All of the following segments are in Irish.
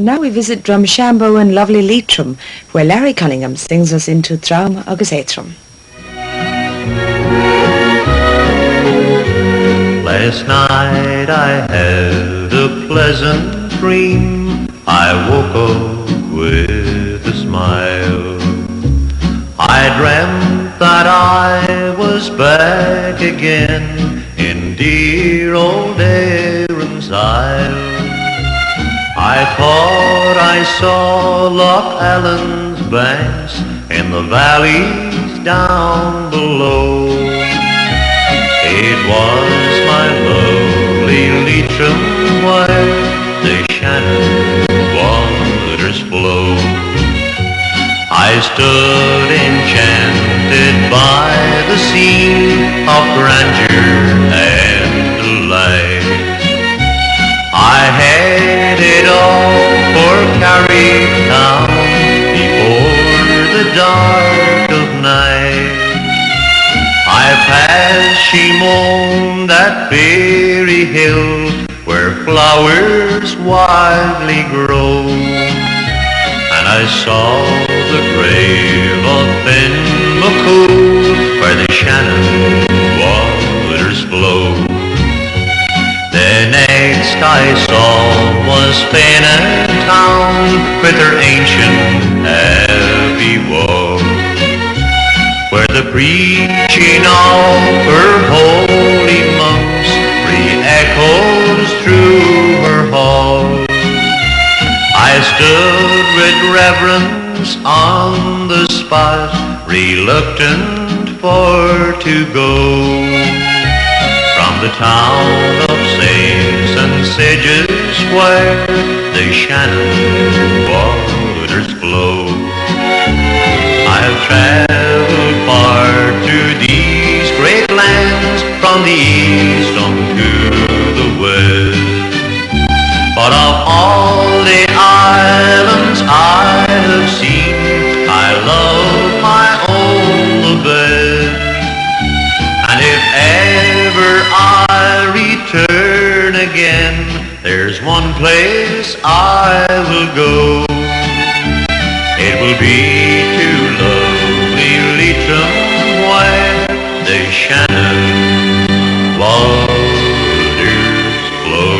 And now we visit Drumshanbo in lovely Leitrim, where Larry Cunningham sings us into Trom agus Éadrom. Last night I had a pleasant dream. I woke up with a smile. I dreamt that I was back again in dear old Erin's Isle. I thought I saw Loch Allen's banks in the valleys down below. It was my lovely Leitrim where the Shannon waters flow. I stood enchanted by the scene of grandeur and delight. I headed off for Carrick Town before the dark of night. I passed Shimon, that fairy hill where flowers wildly grow. And I saw the grave of Finn McCool where the Shannon waters flow. The next I saw was Fenagh town with her ancient abbey wall, where the preaching of her holy monks re-echoes through her hall. I stood with reverence on the spot, reluctant for to go. From the town of saints and sages where the Shannon waters flow. I've traveled far through these great lands from the east unto the west. But of all the islands I have seen, I love my own the best. And if ever I return again, there's one place I will go. It will be to lovely Leitrim where the Shannon waters flow.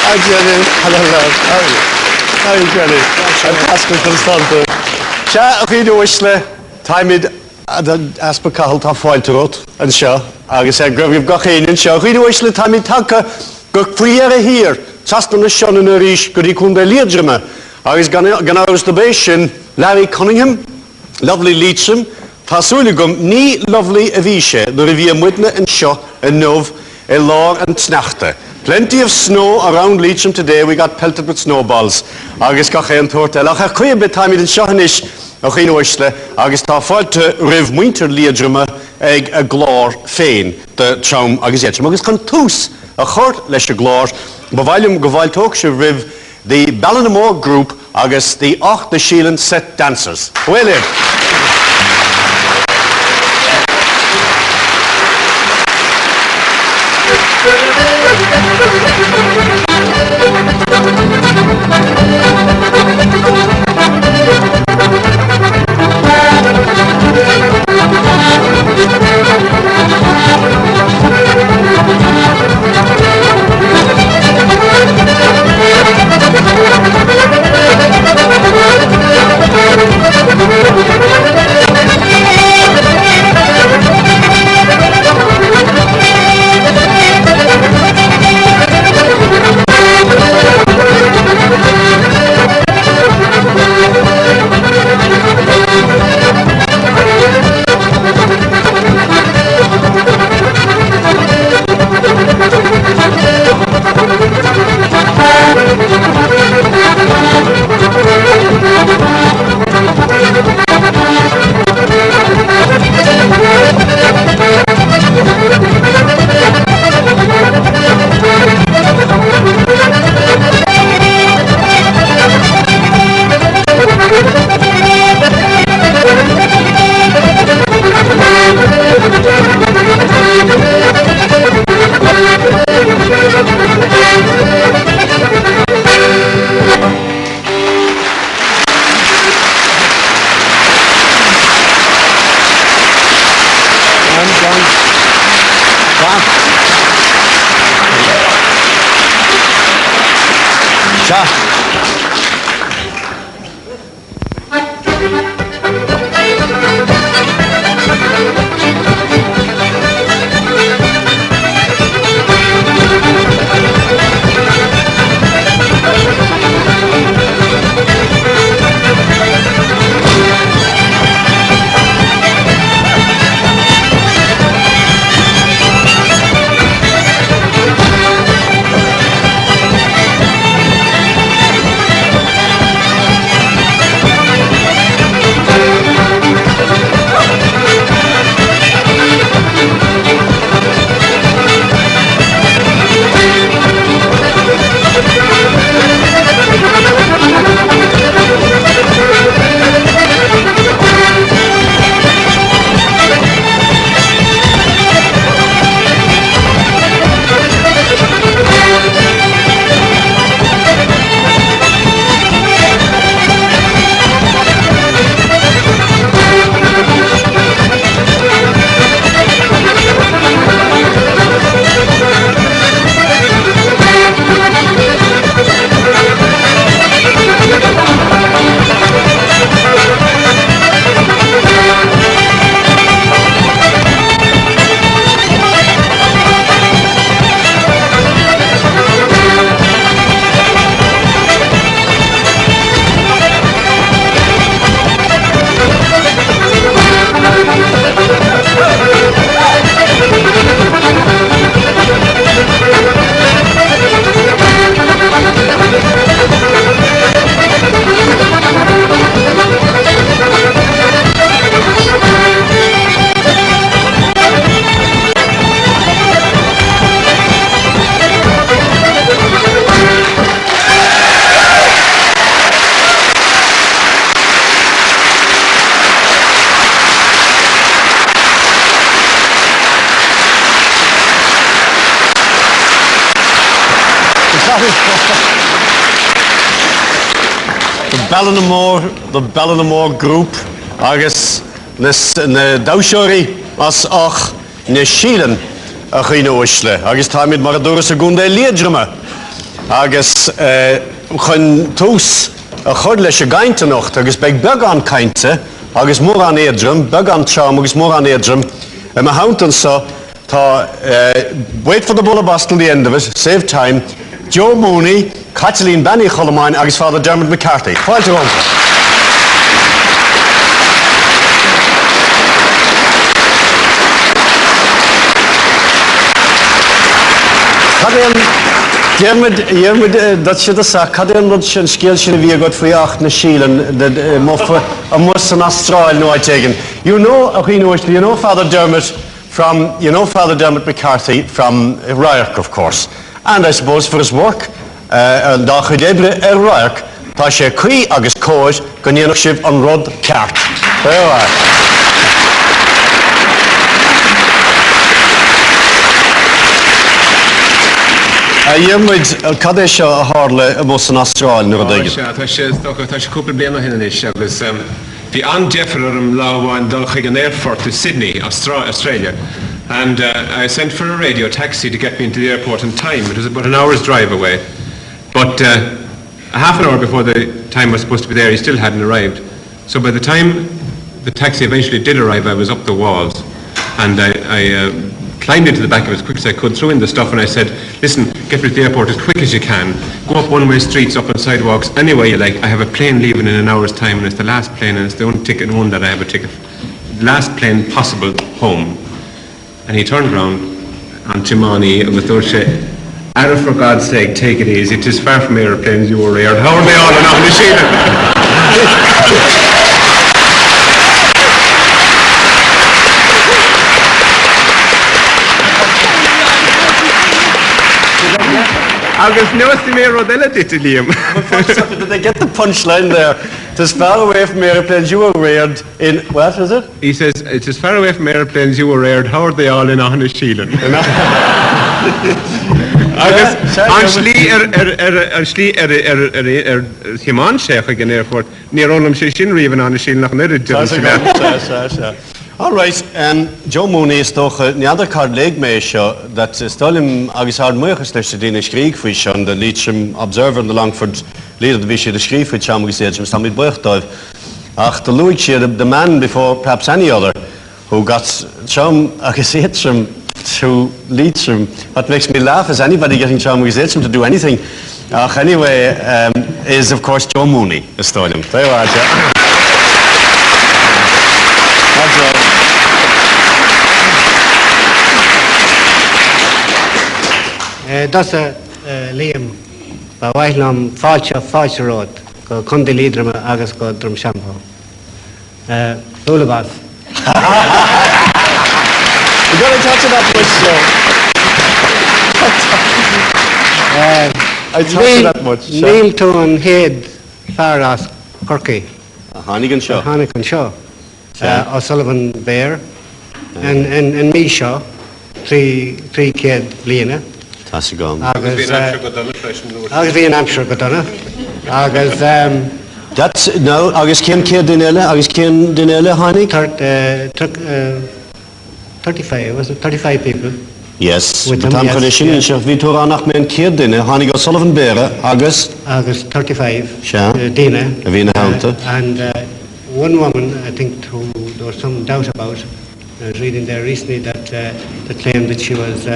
Hi Jenny. Hello love. How are you? How are you Jenny? I'm Pascal Constanta. Sea, a dhaoine uaisle, táimid Easpag Cathal tá fáilte romhat anseo agus go raibh gach éinne anseo. A dhaoine uaisle, táimid tagtha go faoi dheireadh thiar, trasna na Sionainne arís go dtí Contae Liatroma agus gan amhras dob é sin Larry Cunningham, Lovely Leitrim, tá súil agam, ní lovely a bhí sé nuair a bhí muidne anseo inniu i lár an tsneachta. Plenty of snow around Leitrim today, we got pelted with snowballs agus gach aon tsórt eile. Ach ar chaoi ar bith táimid anseo anois, a dhaoine uaisle, agus tá fáilte roimh muintir Liatroma ag a gclár féin de Trom agus Éadrom. Agus chun tús a chur leis an gclár, ba mhaith liom go bhfáilteodh sibh roimh The Ballinamore Group agus The Aughnasheelin Set Dancers. Away libh! Sea. The Ballinamore, the Ballinamore Group agus na damhsóirí as Áth na Síleann, a dhaoine uaisle, agus táimid mar a dúras i gContae Liatroma agus chun tús a chur leis an gcaint anocht agus beidh beagán cainte agus mórán éadrom, beagán trom agus mórán éadrom i mo theannta anseo tá Wait for the Bulla Boss till the end of it, save time, Joe Mooney, Caitlín Bean Uí Cholmáin agus Father Dermot McCarthy. Fáilte rompu. Cad é an Diarmuid, Diarmuid, duitse i dtosach, cad é an rud sin, an scéal sin a bhí agat faoi Áth na Síleann, amuigh san Astráil nó áit éigin? You know, a dhaoine uaisle, you know Father Dermot from, you know Father Dermot McCarthy from Radharc, of course. And I suppose for his work, dá chuid oibre ar Radharc, tá sé cuí agus cóir go ndéanfadh sibh an rud ceart. A Dhiarmuid, cad é seo a tharla amuigh san Astráil nó rud éigin? Sea, tá sé, is dócha, tá sé cúpla bliain ó shin anois agus bhí an-deifir orm lá amháin dul chuig an aerfort i Sydney, Australia and I sent for a radio taxi to get me into the airport in time. It was about an hour's drive away but a half an hour before the time I was supposed to be there he still hadn't arrived. So by the time the taxi eventually did arrive I was up the walls and I, I uh, climbed into the back of it as quick as I could, threw in the stuff and I said, listen, get me to the airport as quick as you can. Go up one-way streets, up on sidewalks, any way you like. I have a plane leaving in an hour's time and it's the last plane and it's the only ticket one that I have a ticket. Last plane possible home. And he turned round an tiománaí agus dúirt sé, Ara for God's sake take it easy, 'tis far from aeroplanes you were reared, how are they all in Aughnasheelin? Agus neosfaidh mé rud eile duit, a Liam. Did they get the punchline there? 'Tis far away from aeroplanes you were reared in, what is it? He says, it's as far away from aeroplanes you were reared, how are they all in Aughnasheelin? Agus an slí ar an slí ar ar thiomáin sé chuig an aerfort, níor fhoghlaim sé sin riamh in Aughnasheelin ach an oiread, deirim leat. Sea, sea, sea. All right, Joe Mooney, is dócha, n'fheadar cár léigh mé é seo, that is dóigh liom, agus ár mbuíochas leis na daoine a scrígh faoi seo, the Leitrim Observer and the Longford Leader, do bhí siad ag scríobh faoi Trom agus Éadrom, is táimid buíoch dóibh. Ach do luaigh siad the man before perhaps any other who got Trom agus Éadrom to Leitrim. What makes me laugh is anybody getting Trom agus Éadrom to do anything. Ach anyway, is of course Joe Mooney, is dóigh liom. There you are, Joe. Hi, Joe. Tusa, Liam, ba mhaith liom fáilte, fáilte romhat go Contae Liatroma agus go Drumshanbo. Bualadh bos. You gotta touch it that much, Joe. I touch it that much. Níl tú an chéad fear as Corcaigh. A tháinig anseo. A tháinig anseo. O'Sullivan Beare an mí seo, 300 bliana. Tá's agam. Agus bhí an aimsir go dona freisin. Agus bhí an aimsir go dona. Agus. That's, no, agus cén chéad duine eile, agus cén duine eile a tháinig? 35, was it 35 people? Yes, but táim chun é sin a inseacht, bhí tú ag rá nach mé an chéad duine, tháinig O'Sullivan Beare agus. Agus 35 Sea, daoine. a bhí ina theannta. And one woman, I think, who there was some doubt about, I was reading there recently that that claimed that she was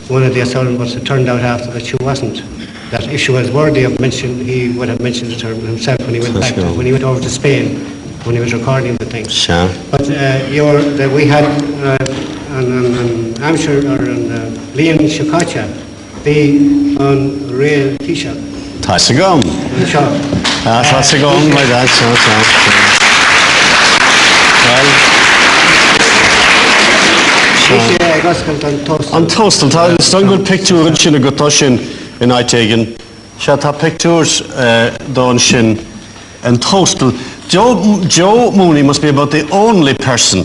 one of the O'Sullivan, but it turned out after that she wasn't. That if she was worthy of mention, he would have mentioned it himself when he went back, to, when he went over to Spain, when he was recording the thing. Sea. But your, that we had an, an, an aimsir or an bhliain seo caite, bhí an Rí Taoiseach. Tá's agam. Anseo. Ah, tá's agam, my dad, sea, sea, sea. Well. Bhí sé ag oscailt an Tóstal. An Tóstal, tá is dóigh go bhfuil pictiúr ansin agat dó sin in áit éigin. Sea, tá pictiúr dó ansin, an Tóstal. Joe, Joe Mooney must be about the only person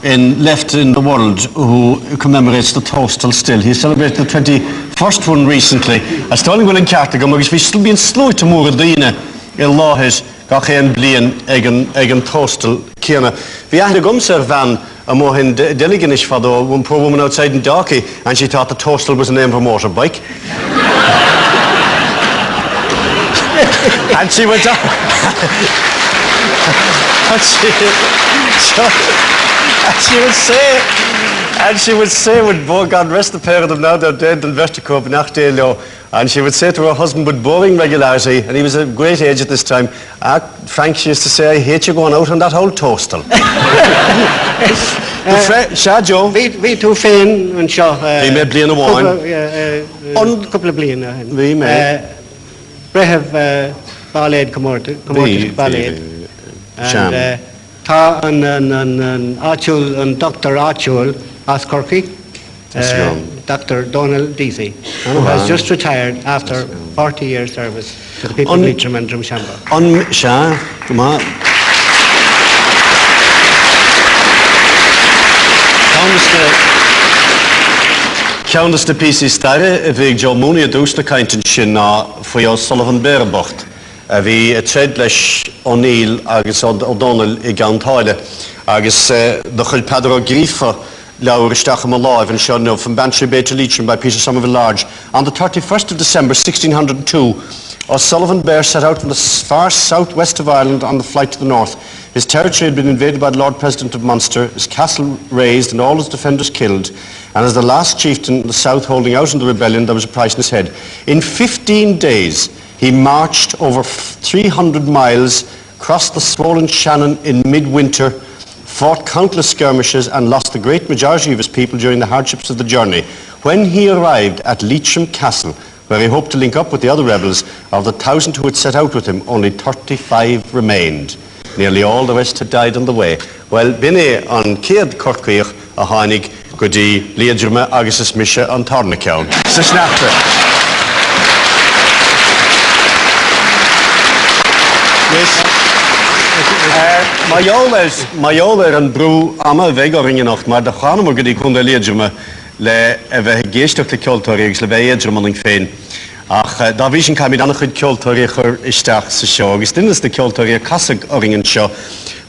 in, left in the world who commemorates the Tóstal still. He celebrated the 21st one recently. Is dóigh liom go bhfuil an ceart agam agus bhí, bíonn sluaite móra daoine i láthair gach aon bliain ag an, ag an Tóstal céanna. Bhí aithne agamsa ar bhean amuigh in Deilginis fadó, one poor woman outside in Dalkey, and she thought the Tóstal was the name of a motorbike. And she went on. and she, so, and she would say, and she would say with oh God rest the pair of them now, they're dead, an bheirt acu, beannacht Dé leo. And she would say to her husband with boring regularity, and he was a great age at this time, ah, Frank, she used to say, I hate you going out on that old Tóstal. Sea, Joe? Bhí tú féin anseo. Bhí mé bliain amháin. Cúpla bliain ó shin. Bhí mé. Breitheamh bailéid comórtas bailéid. Sea. Tá an áitiúil, an dochtúir áitiúil as Corcaigh, Dr Donal Deasy, who has just retired after 40 years service to the people of Leitrim and Drumshanbo. An, sea, go maith. Ceann de na, ceann de na píosaí staire a bhí ag Joe Mooney i dtús na cainte ansin ná faoi O'Sullivan Beare bocht. a bhí ag troid leis Ó Neill agus Ó Dónaill i gCeann tSáile agus do chuir Peadar Ó Gríofa leabhar isteach i mo láimh anseo inniu, From Bantry Bay to Leitrim by Peter Somerville Large. On the 31st of December 1602, O'Sullivan Beare set out from the far south-west of Ireland on the flight to the north. His territory had been invaded by the Lord President of Munster, his castle razed and all his defenders killed, and as the last chieftain in the south holding out in the rebellion, there was a price on his head. In 15 days, He marched over 300 miles, crossed the swollen Shannon in midwinter, fought countless skirmishes and lost the great majority of his people during the hardships of the journey. When he arrived at Leitrim Castle, where he hoped to link up with the other rebels, of the 1,000 who had set out with him, only 35 remained. Nearly all the rest had died on the way. Bhuel, b'in é an chéad Chorcaíoch a tháinig go dtí Liatroim agus is mise an tarna ceann sa sneachta. Anois, mar gheall ar, mar gheall ar an brú ama a bheidh orainn anocht, mar do thánamar go dtí Contae Liatroma le a bheith ag éisteacht le ceoltóirí agus le bheith éadrom ionainn féin. Ach dá bhrí sin caithfimid an-chuid ceoltóirí a chur isteach sa seó agus duine de na ceoltóirí a casadh orainn anseo,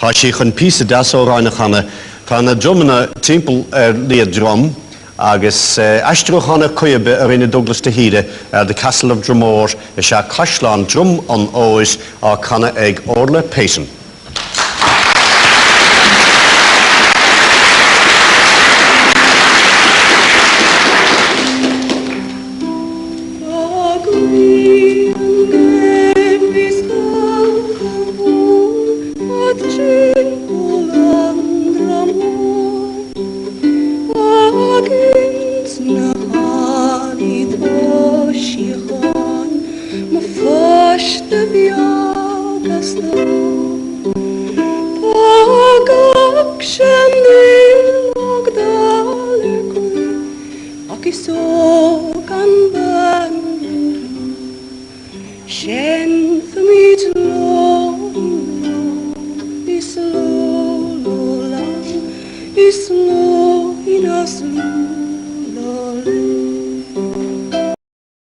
tá sí chun píosa deas amhráin a chanadh. Tá na dromanna timpeall ar Liathdrom agus aistriúchán ar chaoi ar bith a rinne Dubhghlas de hÍde ar The Castle of Dromore is ea Caisleán Droim an Óir á canadh ag Orla Peyton. Mo pháiste beag a stór. Tá gach seanduilleog dall ar gcruth ach is óg an bhean mór. Seinnfimid ló-ín ló is ló ló lá is ló-ín as lú.